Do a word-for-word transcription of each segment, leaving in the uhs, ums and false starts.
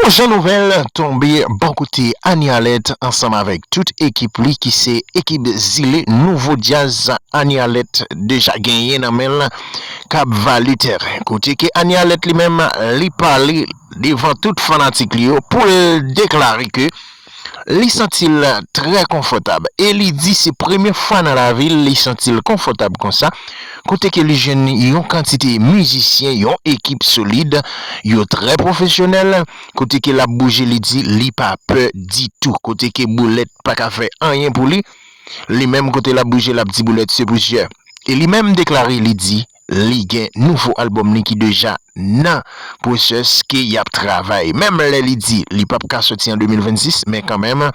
Jan nouvèl tonbe bò kote Anie Alerte ansanm avèk tout ekip li ki se ekip zile nouvo djaz Anie Alerte deja genyen nan men l k ap vale tèren. Kote ke Anie Alerte li menm li pale devan tout fanatik li yo pou l deklare ke li santi l trè konfòtab e li di se premye fwa nan lavi l li santi l konfòtab konsa, kote ke li jwenn yon kantite mizisyen, yon ekip solid, yo trè pwofesyonèl, kote ke l ap bouje li di li pa pè ditou, kote ke boulèt pa ka fè anyen pou li, li menm kote l ap bouje l ap di boulèt se pousyè. E li menm deklare li di li gen nouvo albòm li ki deja nan pwosès ke y ap travay. Menm lè li di li p ap ka soti an de mil vennsis, men kanmenm,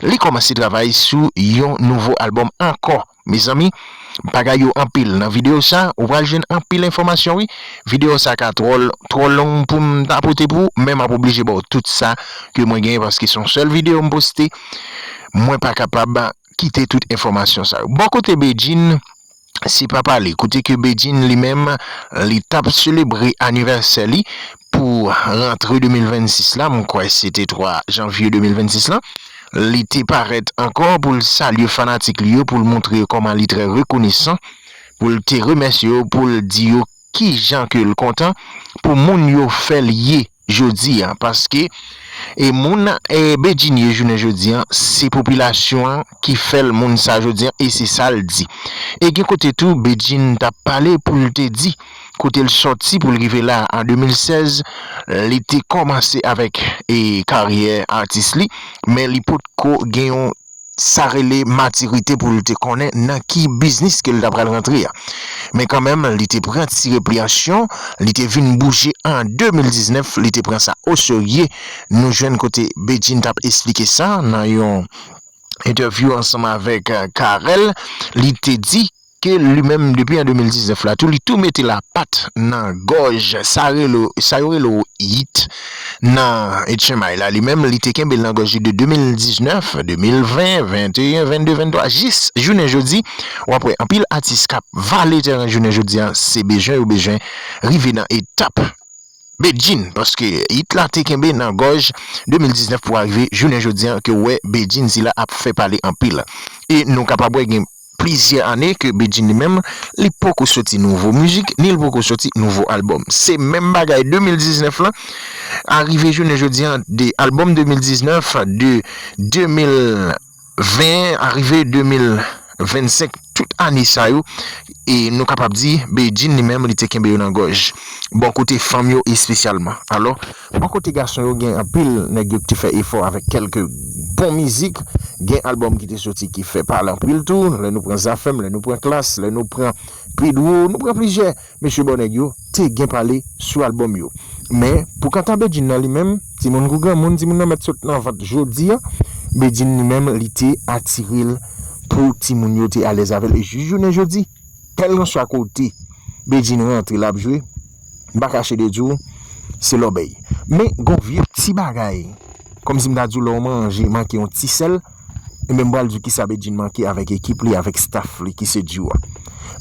li kòmanse travay sou yon nouvo albòm ankò. Mezanmi, bagay yo anpil nan videyo sa, ou pral jwenn anpil enfòmasyon wi. Videyo sa ka twò, twò long pou m ta pote pou ou, men m ap oblije ba w tout sa ke mwen genyen paske se yon sèl videyo m poste. Mwen pa kapab kite tout enfòmasyon sa yo. Bò kote Bedjine, se pa pale. Kote ke Bedjine li menm, li t ap selebre anivèsè li pou rantre de mil vennsis la, m kwè se te twa janvye de mil vennsis la, li te parèt ankò pou l salye fanatik li yo, pou l montre yo kòman li trè rekonesan, pou l te remèsye yo, pou l di yo kijan ke l kontan pou moun yo fè l ye jodi a, paske e moun e Bedjine ye jounen jodi a, se popilasyon an ki fè l moun sa jodi a, e se sa l di. E gen kote tou Bedjine t ap pale pou l te di kote l sòti pou l rive la an de mil sèz, li te kòmanse avèk e karyè atis li, men li potko gen yon sa rele matirite pou l te konnen nan ki biznis ke l ta pral rantre a. Men kanmenm, li te pran ti repliyansyon, li te vin bouje an de mil diznèf, li te pran sa oserye. Nou jwenn kote Bedjine t ap esplike sa nan yon entèvyou ansanm avèk Carel. Li te di ke li menm depi an de mil diznèf la tou, li tou mete lapat nan gòj sa rele, sa yo rele w yit nan etchenmay la. Li menm, li te kenbe l nan gòj li de de mil diznèf, de mil ven, venteyen, venndde, venntwa, jis jounen jodi. W ap wè anpil atis k ap vale tèren jounen jodi a, se bezwen yo bezwen rive nan etap Bedjine, paske yit la te kenbe nan gòj de mil diznèf pou arive jounen jodi a ke w wè Bedjine sila ap fè pale anpil. E nou kapab wè gen plizyè ane ke Bedjine li menm, li poko soti nouvo mizik, ni l poko soti nouvo albòm. Se menm bagay de mil diznèf lan, arive jounen jodi a, de albòm de mil diznèf, de de mil ven, arive de mil vennsenk, tout ane sa yo, e nou kapab di, Bedjine li menm, li te kenbe yo nan gòj. Bò kote fanm yo espesyalman. Alò, bò kote gason yo gen anpil nèg yo ki te fè efò avèk kèlke bon mizik, gen albòm ki te soti ki fè pale anpil tou, lè nou pran Zafèm, lè nou pran Klass, lè nou pran Pedro, nou pran plizyè mesye bò nèg yo te gen pale sou albòm yo. Men, pou kanta Bedjine nan li menm, timoun kou granmoun, timoun nan mèt sot nan vant jodi a, Bedjine li menm, li te atire l pou timoun yo te alèz avè l. E jis jounen jodi, kèlkanswa kote Bedjine rantre l ap jwe, m pa kache de di w, se lòbèy. Men, gon vye ti bagay, kòmsi m ta di w lè w manje, manke yon ti sèl, ebyen m pral di w kisa Bedjine manke avèk ekip li, avèk staff li ki se duo a.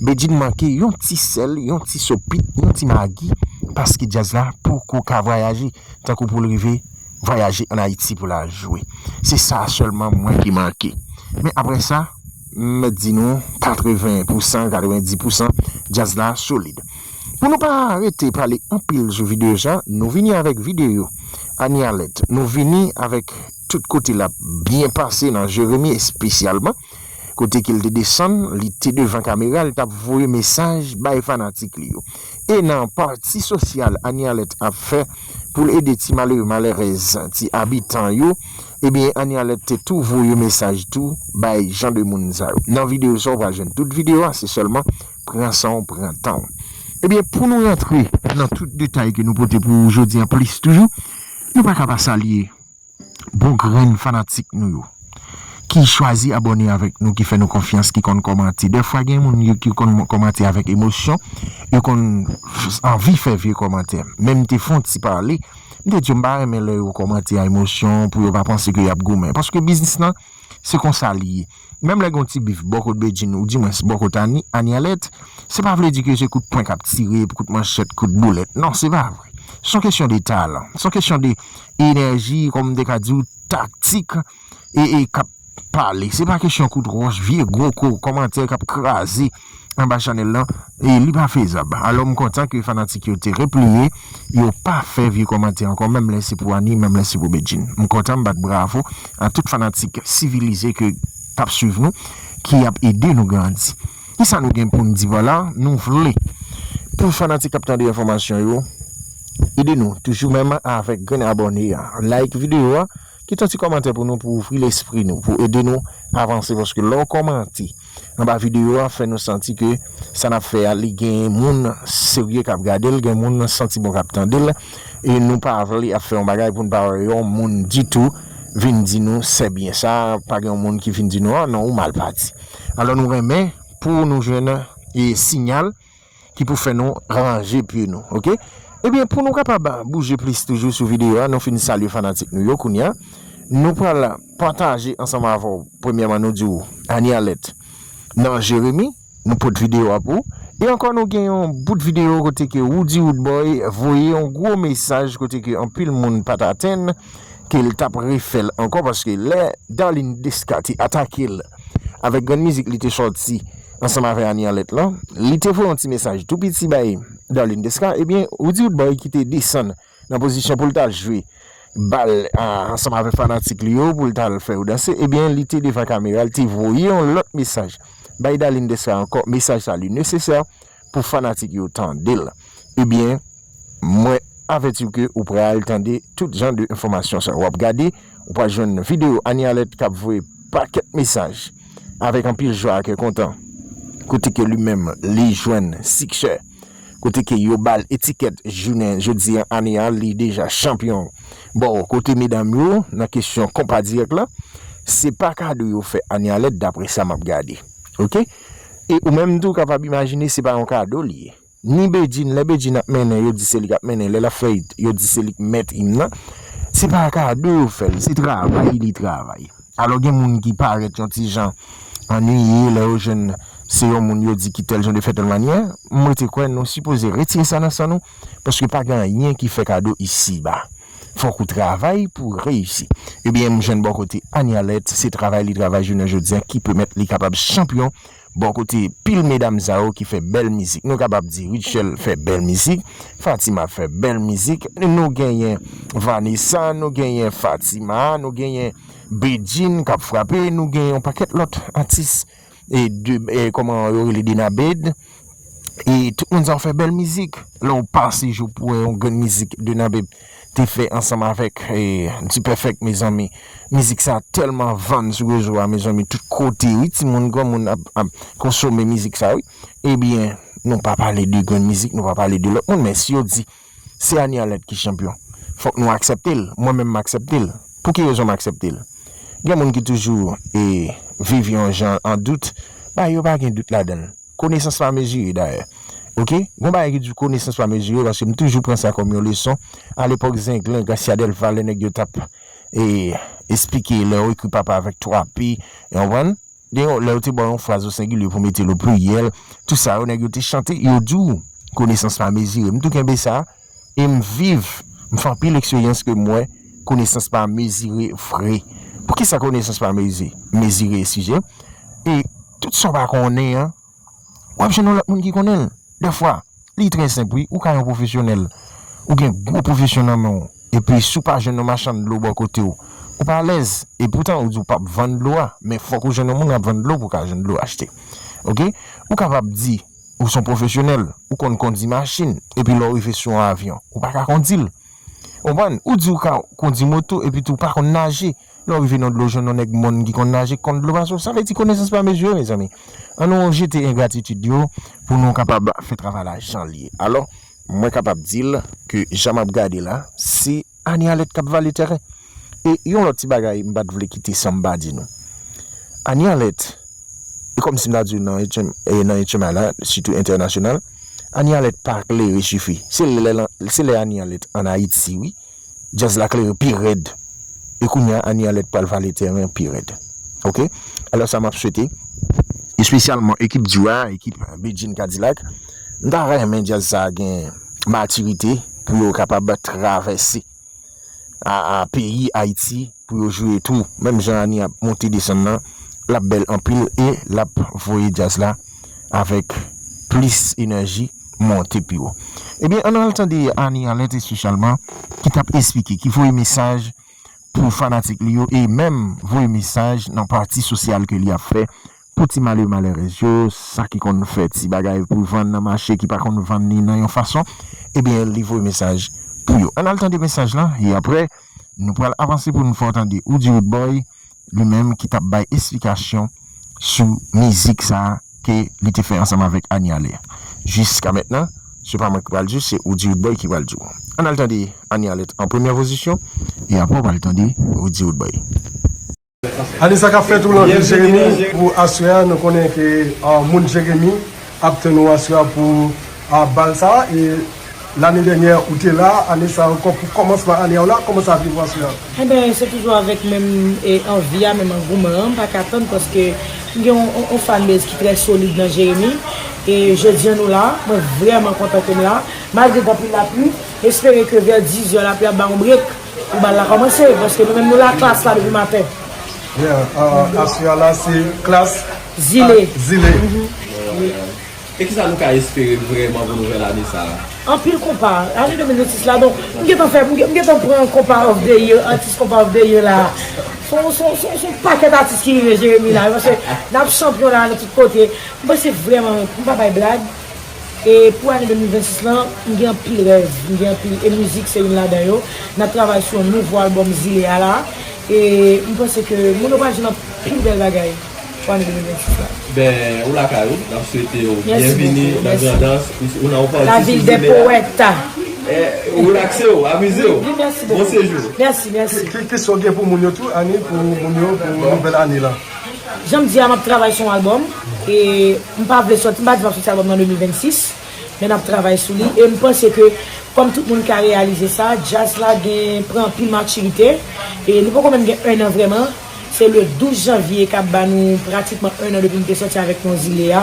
Bedjine manke yon ti sèl, yon ti sopit, yon ti magi, paske djaz la poko ka vwayaje, tankou pou l rive vwayaje ann Ayiti pou l al jwe. Se sa sèlman mwen ki manke. Men aprè sa, m mèt di nou, katreven pousan, katrevendis pousan, djaz la solid. Pou nou pa rete pale anpil sou videyo sa, nou vini avèk videyo Anie Alerte. Nou vini avèk tout kote l ap byen pase nan Jeremi espesyalman. Kote ke l te desann, li te devan kamera, li t ap voye mesaj bay fanatik li yo. E nan pati sosyal Anie Alerte ap fè pou l ede ti malere malerèz, ti abitan yo, ebyen, Anie Alerte te tou voye mesaj tou bay jan de moun sa yo. Nan videyo sa, w pral jwenn tout videyo a, se sèlman pran san w, pran tan w. Ebyen, pou nou rantre nan tout detay ke nou pote pou ou jodi a plis toujou, nou pa ka pa salye bon grenn fanatik nou yo ki chwazi abòne avèk nou, ki fè nou konfyans, ki konn kòmante. Dèfwa gen moun yo ki konn kòmante avèk emosyon, yo konn anvi fè vye kòmantè. Men m te fè yon ti pale, m te di yo m pa renmen lè yo kòmante a emosyon pou yo pa panse ke y ap goumen. Paske biznis lan, se konsa li ye. Menm lè gen yon ti bif bò kot Bedjine, oudimwens bò kot Anie Alerte, se pa vle di ke se kout pwen k ap tire, kout manchèt, kout boulèt. Non, se pa vre. Se yon kesyon de talan. Se yon kesyon de enèji, kòm m te ka di w, taktik, e, e k ap pale. Se pa kesyon kout wòch, vye gwo ko, kòmantè k ap kraze anba chanèl lan, e li pa fezab. Alò, m kontan ke fanatik yo te repliye, yo pa fè vye kòmantè ankò, menm lè se pou Annie, menm lè se pou Bedjine. M kontan, m bat bravo a tout fanatik sivilize ke k ap swiv nou, ki ap ede nou grandi. Kisa nou gen pou n di? Vwala, nou vle pou fanatik k ap tande enfòmasyon yo, ede nou toujou menm avèk grenn abòne a. Like videyo a, kite yon ti kòmantè pou nou, pou ouvri lespri nou, pou ede nou avanse, paske lè w kòmante anba videyo a, fè nou santi ke sa n ap fè a, li gen moun serye k ap gade l, gen moun santi bon k ap tande l, e nou pa vle ap fè yon bagay pou n pa wè yon moun ditou vin di nou, "Se byen sa," pa gen yon moun ki vin di nou, "Ah non, ou mal pati." Alò, nou renmen pou nou jwenn, e, siyal ki pou fè nou ranje pye nou, oke? Ebyen, pou nou kapab bouje plis toujou sou videyo a, nou fin salye fanatik nou yo kounye a. Nou pral pataje ansanm avè w, premyèman, nou di w, Annie Alerte nan Jeremi, nou pote videyo a pou ou. E ankò, nou gen yon bout videyo kote ke Roody Roodboy voye yon gwo mesaj kote ke anpil moun pa t atann ke l t ap refè l ankò, paske lè Darline Desca te atake l avèk grenn mizik li te sòti ansanm avè Annie Alerte lan, li te voye yon ti mesaj tou piti bay Darline Desca. Ebyen, Roody Roodboy ki te desann nan pozisyon pou l t al jwe bal, a, ansanm avè fanatik li yo, pou l t al fè yo danse, ebyen, li te devan kamera, li te voye yon lòt mesaj bay Darline Desca ankò. Mesaj sa li nesesè pou fanatik yo tande l. Ebyen, mwen avèti w ke ou pral tande tout jan de enfòmasyon sa. W ap gade, ou pral jwenn videyo Annie Alerte k ap voye pakèt mesaj avèk anpil jwa, kè kontan, kote ke li menm, li jwenn siksè, kote ke yo ba l etikèt jounen jodi a, Annie a, li deja chanpyon. Bon, kote medam yo, nan kesyon konpa dirèk la, se pa kado yo fè Annie Alerte, daprè sa m ap gade. Oke? E ou menm tou kapab imajine se pa yon kado li ye. Ni Bedjine, lè Bedjine ap mennen, yo di se li k ap mennen. Lè l ap fè it, yo di se li k mèt im nan. Se pa kado yo fè l, se travay li travay. Alò, gen moun ki parèt yon ti jan annuiye lè yo jwenn se yon moun yo di ki tèl jan de fè tèl manyè. Mwen te kwè nou sipoze retire sa nan san nou, paske pa gen anyen ki fè kado isiba. Fòk ou travay pou reyisi. Ebyen, m jwenn bò kote Annie Alerte, se travay li travay jounen jodi a ki pèmèt li kapab chanpyon. Bò kote pil medam sa yo ki fè bèl mizik. Nou kapab di Rutshelle fè bèl mizik, Fatima fè bèl mizik, nou genyen Vanessa, nou genyen Fatima, nou genyen Bedjine k ap frape, nou genyen yon pakèt lòt atis, e de, e kòman yo rele, Denabed. E tout moun sa yo fè bèl mizik. Lè w pase jou pou wè yon grenn mizik Denabed te fè ansanm avèk, e, Dperfect, mezanmi. Mizik sa tèlman vann sou rezo a, mezanmi, tout kote, wi, timoun, granmoun ap, ap konsome mizik sa, wi. Ebyen, nou pa pale de grenn mizik, nou pa pale de lòt moun, men si yo di se Annie Alerte ki chanpyon, fòk nou aksepte l. Mwen menm, m aksepte l. Pou ki rezon m aksepte l? Gen moun ki toujou, e, viv yon jan an dout, bagay yo pa gen dout ladan l. Konesans pa mezire, dayè. Oke? Gon bagay ki di konesans pa mezire, paske m toujou pran sa kòm yon leson. Alepòk Zenglen, Gracia Delva, lè nèg yo t ap, e, esplike, lè yo ekri papa avèk twa P, w konprann? Gen yon, lè yo te ba w yon fraz o sengilye pou mete l o pliryèl, tout sa yo, nèg yo te chante, yo di w, konesans pa mezire. M tou kenbe sa, e m viv, m fè anpil eksperyans ke m wè, konesans pa mezire vre. Poukisa konesans pa mezi-, mezire, eskize? E tout sa w pa konnen an, w ap jwenn yon lòt moun ki konnen l. Dèfwa, li trè senp, wi. Ou ka yon pwofesyonèl. Ou gen gwo pwofesyon nan men w. Epi, si w pa jwenn yon machann dlo bò kote w, ou pa alèz. E poutan, ou di w p ap vann dlo a. Men fòk ou jwenn yon moun k ap vann dlo pou w ka jwenn dlo achte. Oke? Ou kapab di, ou se yon pwofesyonèl, ou konn kondi machin. Epi, lè w rive sou yon avyon, ou pa ka kondi l. Ou konprann? Ou di w ka kondi moto, epi tou w pa konn naje. Lè w rive nan dlo, jwenn yon nèg mòn ki konn naje, konn dlo pase w. Sa vle di konesans pa mezire, mezanmi. Ann nou jete engratitid yo pou nou kapab fè travay la jan l ye. Alò, mwen kapab di l ke jan m ap gade la, se Annie Alerte k ap vale tèren. E yon lòt ti bagay m pa t vle kite san m pa di nou. Annie Alerte, e kòmsi m ta di w nan H M, e nan H M I la, sitou entènasyonal, Annie Alerte pa klere sifi. Se lè, se lè Annie Alerte ann Ayiti, wi. Djaz la klere pi rèd. E kounye a, Annie Alerte pral vale tèren pi rèd. Oke? Alò sa m ap swete, espesyalman ekip Dura, ekip Bedjine Kadilak, m ta renmen djaz sa a gen matirite, pou yo kapab travèse a, a peyi Ayiti pou yo jwe tou. Menm jan Ani ap monte desann nan, l ap bèl anpil e l ap voye djaz la avèk plis enèji monte pi wo. Ebyen, ann al tande Ani Alèt espesyalman ki t ap esplike, ki voye mesaj pou fanatik li yo e menm voye mesaj nan pati sosyal ke li ap fè pou ti malere malerèz yo, sa ki konn fè ti bagay pou vann nan mache ki pa konn vann li nan yon fason, ebyen, li voye mesaj pou yo. Ann al tande mesaj lan e apre, nou pral avanse pou nou fè w tande Oudi Roodboy, li menm ki t ap bay esplikasyon sou mizik sa a ke li te fè ansanm avèk Ani Alèt. Jiska mentnan, se pa mwen ki pral di w, se Oudi Roodboy ki pral di w. Ann al tande Ani Alèt an premyè pozisyon, e apre w pral tande Oudi Roodboy. Anisa k ap fèt ou nan vil Jeremi pou aswè a. Nou konnen ke ah, moun Jeremi ap tann ou aswè a pou ah, bal sa a. E lane dènyè ou te la, ane sa a ankò pou kòmansman ane a w la, kòman sa ap ye pou aswè a? Enben, se toujou avèk menm e, anvi a, menm angouman an. M pa ka tann paske m gen yon, yon, yon fanbase ki trè solid nan Jeremi. E jodi a nou la, mwen vrèman kontan ke m la. Malgre gen anpil lapli, m espere ke vè diz è lapli ap ba yon brek pou bal la kòmanse, paske nou menm nou la klas la depi maten. Yeah, uh, aswè a la se klas Zile. Ah, Zile. E kisa nou ka espere vrèman pou nouvèl ane sa a? Anpil konpa. Ane de mil vennsis la, donk, m gentan fè, m gen- m gentan pran konpa of the year, atis konpa of the year la. Se yon- se yon- se yon- se yon pakèt atis ki rive Jeremi la, paske n ap chanpyon la nan tout kote. M panse vrèman, m pa bay blag. E pou ane de mil vennsis lan, m gen anpil rèv, m gen anpil, e mizik se youn ladan yo. N ap travay sou yon nouvo albòm Zile a la, e m panse ke moun yo pral jwenn anpil bèl bagay pou ane de mil vennsis la. Ben, ou lakay ou, n ap swete w byenvini nan Grandans, ou nan yon pati sou Zile a. La ville des poètes. Eh, relakse w, amize w. Bon sejou. Mèsi, mèsi. Ki, ki, ki sa w gen pou moun yo tou, Ani, pou moun yo, pou nouvèl ane la? Jan m di a, m ap travay sou yon albòm. E m pa vle sòti, m pa di m ap sòti albòm nan de mil vennsis, men n ap travay sou li. E m panse ke, kòm tout moun ka reyalize sa, djaz la gen, pran anpil matirite. E nou poko menm gen en an vrèman. Se le douz janvye k ap ba nou pratikman en an depi nou te sòti avèk Non Zile a.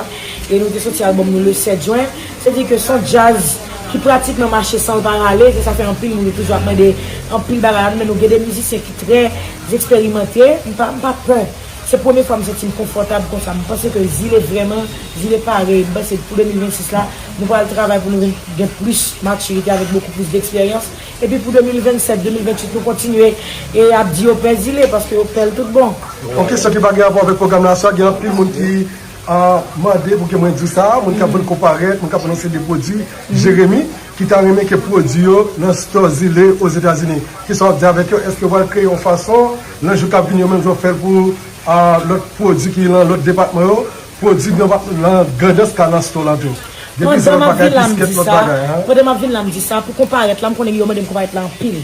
E nou te sòti albòm nou le sèt jen. Se di ke se yon djaz ki pratikman mache san l pa rale. Se sa fè anpil moun yo toujou ap mande anpil bagay la nou, men nou gen de mizisyen ki trè eksperimante. M pa, m pa pè. Se premye fwa m santi m konfòtab konsa. M panse ke Zile vrèman, Zile pare. M panse pou de mil vennsis la, nou pral travay pou nou vin gen plis matirite avèk bokou plis deksperyans. Epi pou de mil vennsèt, de mil venntuit, nou kontinye e ap di yo pè Zile, paske yo pè l tout bon. Yon kesyon ki pa gen rapò avèk pwogram la, sa gen anpil moun ki ah, mande pou ke mwen di sa, moun k ap vann konparèt, moun k ap vann yon seri de pwodui, Jeremi, ki ta renmen ke pwodui yo nan store Zile Ozetazini. Kisa w ap di avèk yo? Èske w pral kreye yon fason, nan jou k ap vini yo menm jan w fè l pou ah, lòt pwodui ki nan lòt depatman yo, pwodui nan, nan Grandans ka nan store la tou? Gen plizyè lòt bagay, biskèt, lòt bagay, hein? Pandan m ap vin la, m di sa, pou konparèt la, m konnen yo mande m konparèt la anpil.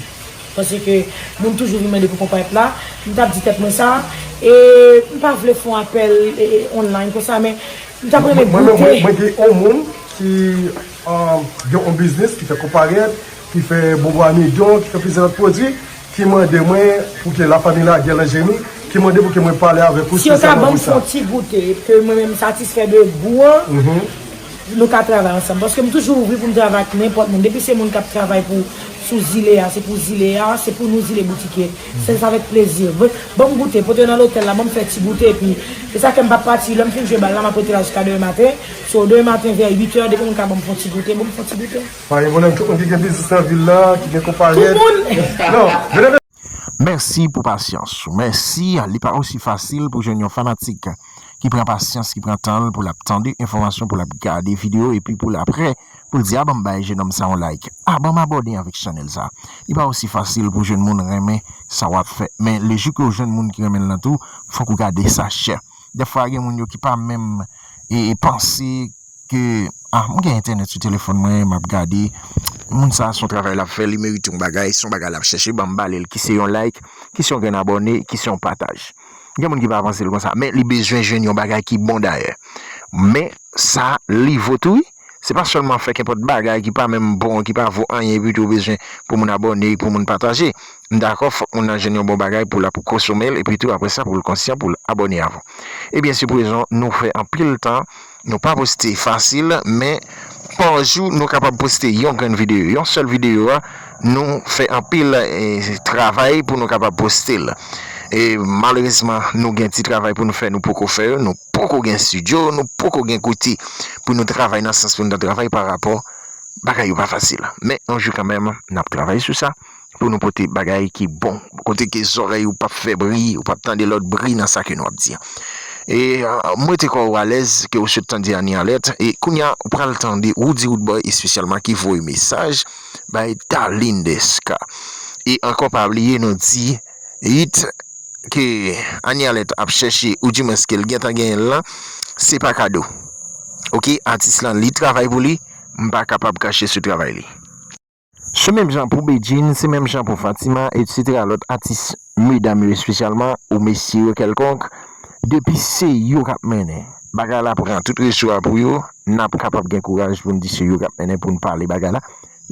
Paske moun toujou vin mande pou konparèt la. M t ap di tèt mwen sa. E m pa vle fè yon apèl e, e, online konsa, men m t ap renmen goute. Mwen, mwen, mwen, mwen gen yon moun ki um, gen yon biznis ki fè konparèt, ki fè bonbon amidon, ki fè plizyè lòt pwodui, ki mande mwen pou ke lafanmi Laguerre nan Jeremi, ki mande pou ke mwen pale avèk ou espesyalman pou sa. Si yo ta ban m fè yon ti goute, ke mwen menm m satisfè de gou an, nou ka travay ansanm. Paske m toujou ouvri pou m travay ak nenpòt moun. Depi se moun k ap travay pou, sou Zile a, se pou Zile a, se pou nou Zile boutike. Se avèk plezi. Ban, ban m goute, pote yo nan lotèl la, ban m fè ti goute, epi se sa fè m p ap pati. Lè m fin jwe bal la, m ap rete la jiska demen maten. So, demen maten, vè uit è, depi moun ka ban m fè yon ti goute, ban m fè yon ti goute. Pa gen pwoblèm, tout moun ki gen biznis nan vil la, ki gen konparèt. Tout moun! Non, vennde Mèsi pou pasyans ou. Mèsi, li pa osi fasil pou jwenn yon fanatik ki pran pasyans, ki pran tan l pou l ap tande enfòmasyon, pou l ap gade videyo, epi pou l apre, pou l di, "A, ban m bay jenòm sa yon like. A, ban m abòne avèk chanèl sa." Li pa osi fasil pou jwenn moun renmen sa w ap fè. Men, lejou ke w jwenn moun ki renmen l lan tou, fòk ou gade sa chè. Dèfwa, gen moun yo ki pa menm e, e panse ke, a, m gen entènèt sou telefòn mwen, m ap gade. Moun sa, se yon travay l ap fè, li merite yon bagay, se yon bagay l ap chèche, ban m ba li l, ki se yon like, ki se yon grenn abòne, ki se yon pataj. Gen moun ki pa panse l konsa, men li bezwen jwenn yon bagay ki bon dayè. Men sa, li vo tou, wi. Se pa sèlman fè kenpòt bagay ki pa menm bon, ki pa vo anyen, epi tou ou bezwen pou moun abòne, pou moun pataje. M dakò, fòk moun nan jwenn yon bon bagay pou l ap konsome l, epi tou, apre sa, pou l konsyan, pou l abòne avan. Ebyen, siprezon, nou fè anpil tan, nou pa poste fasil, men pa jou, nou kapab poste yon grenn videyo. Yon sèl videyo a, nou fè anpil eh, travay pou nou kapab poste l. E malerezman, nou gen ti travay pou nou fè, nou poko fè yo, nou poko gen estidyo, nou poko gen kote pou nou travay nan sans pou nou ta travay pa rapò bagay yo pa fasil. Men yon jou kanmenm, n ap travay sou sa pou nou pote bagay ki bon. Kote ke zòrèy ou p ap fè bri, ou p ap tande lòt bri nan sa ke nou ap di an. E mwen te kwè ou alèz ke ou sot tande Ani Alèt. E kounye a, ou pral tande Roody Roodboy espesyalman ki voye mesaj bay Darline Desca. E ankò pa bliye nou di it ke Ani Alèt ap chèche, oudimwens ke l gentan genyen l lan, se pa kado. Oke, atis lan li travay pou li, m pa kapab kache sou travay li. Se menm jan pou Bedjine, se menm jan pou Fatima, etsetera lòt atis, medam yo espesyalman, ou mesye yo kèlkonk, depi se yo k ap mennen bagay la, pran tout reso a pou yo, n ap kapab gen kouraj pou n di se yo k ap mennen pou n pale bagay la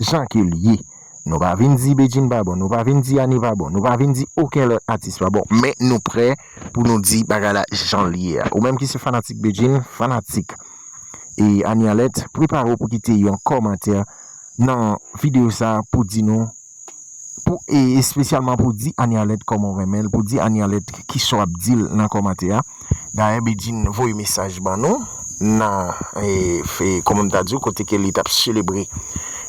jan ke l ye. Nou pa vin di Bedjine pa bon, nou pa vin di Ani pa bon, nou pa vin di okenn lòt atis pa bon, men nou prè pou nou di bagay la jan l ye a. Ou menm ki se fanatik Bedjine, fanatik e Ani Alèt, prepare w pou kite yon kòmantè nan videyo sa a pou di nou, pou, e espesyalman pou di Ani Alèt kòman w renmen l, pou di Ani Alèt kisa w ap di l nan kòmantè a. Dayè, Bedjine voye mesaj ban nou nan, e, fe, kòman m ta di w, kote ke li t ap selebre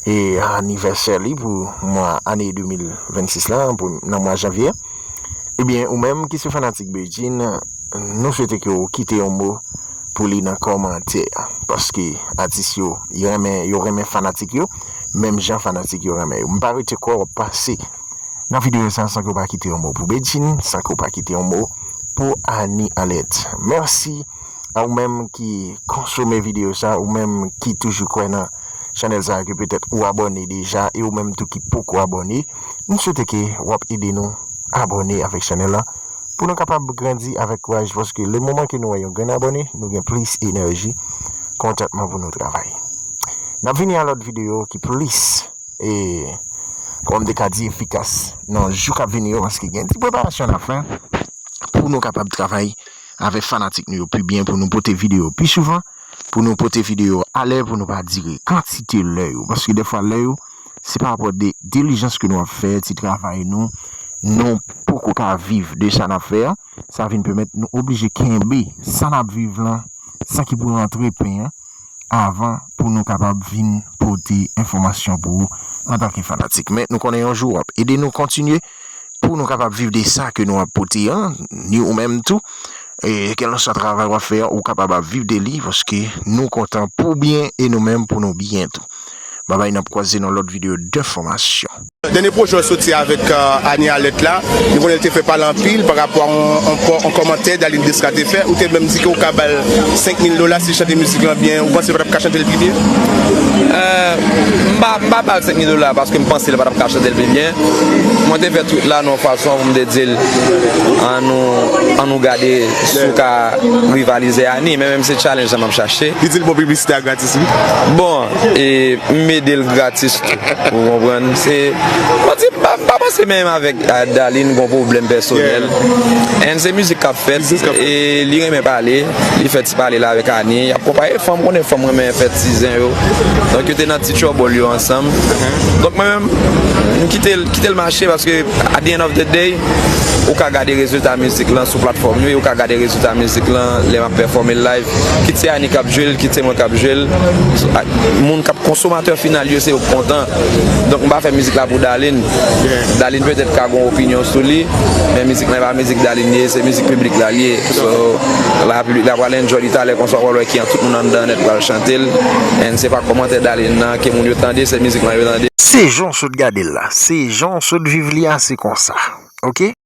e anivèsè li pou mwa, ane de mil vennsis la, pou, nan mwa janvye. Ebyen, ou menm ki se fanatik Bedjine, nou swete ke w kite yon mo pou li nan kòmantè a. Paske atis yo, yo renmen, yo renmen fanatik yo, menm jan fanatik yo renmen yo. M pa rete kwè w ap pase nan videyo sa san ke w pa kite yon mo pou Bedjine, san ke w pa kite yon mo pou Ani Alèt. Mèsi a ou menm ki konsome videyo sa, ou menm ki toujou kwè nan chanèl sa, ke petèt ou abòne deja, e ou menm tou ki poko abòne, m swete ke w ap ede nou abòne avèk chanèl la, pou nou kapab grandi avèk kouraj, paske le moman ke nou wè yon grenn abòne, nou gen plis enèji, kontantman pou nou travay. N ap vini a lòt videyo ki plis, e, kòman m te ka di, efikas nan jou k ap vini yo, paske gen ti preparasyon n ap fè pou nou kapab travay avèk fanatik nou yo pi byen, pou nou pote videyo pi souvan, pou nou pote videyo alè, pou nou pa dire kantite lè yo. Paske dèfwa lè yo, se pa rapò de dilijans ke nou ap fè, ti travay nou, nou poko ka viv de sa n ap fè a. Sa vin pèmèt nou oblije kenbe sa n ap viv lan, sa ki pou rantre pen an, avan pou nou kapab vin pote enfòmasyon pou ou antanke fanatik. Men nou konnen yon jou w ap ede nou kontinye pou nou kapab viv de sa ke nou ap pote an, ni ou menm tou. E kèlkanswa travay w ap fè an, ou kapab ap viv de li, paske nou kontan pou byen e nou menm pou nou byen tou. Babay, n ap kwaze nan lòt videyo denfòmasyon. Dènye pwojè w soti avèk, euh, Ani Alèt la, nou konnen l te fè pale anpil pa rapò a yon, yon, yon kòmantè Darline Desca te fè, ou te menm di ke w ka ba l senk mil dola si l chante mizik lan byen, ou panse l pa t ap ka chante l pi byen? Euh, m pa, m pa ba l senk mil dola paske m panse l pa t ap ka chante l pi byen. Mwen te fè tweet la nan yon fason pou m te di l, ann nou, ann nou gade si w ka rivalize Ani, men menm se challenge la m ap chache. Li di l bon piblisite a gratis, wi. Bon, e, m ede l gratis tou, ou konprann? Se, mwen di, m pa, m pa panse menm avèk, a, Darline gon pwoblèm pèsonèl. And se mizik k ap fèt, e li renmen pale, li fè ti pale la avèk Ani, y ap konpaye fanm, konnen fanm renmen fè ti zen yo. Donk, yo te nan ti trouble yo ansanm. Donk, mwen menm, m kite l, kite l mache, paske at the end of the day, ou ka gade rezilta mizik lan sou platfòm yo, e ou ka gade rezilta mizik lan lè m ap pèfòme l live. Kit se Ani k ap jwe l, kit se mwen k ap jwe l, moun k ap, konsomatè final yo, se yo k kontan. Donk, m pa fè mizik la pou Darline. Darline petèt ka gon opinyon sou li, men mizik lan e pa mizik Darline li ye, se mizik piblik la li ye. So, la, piblik la pral enjoy li talè, konsa w pral wè ki an tout moun anndan nèt pral chante l. And se pa kòmantè Darline nan ke moun yo tande, se mizik lan yo tande. Se jan w sot gade l la, se jan w sot viv li a, se konsa. Oke?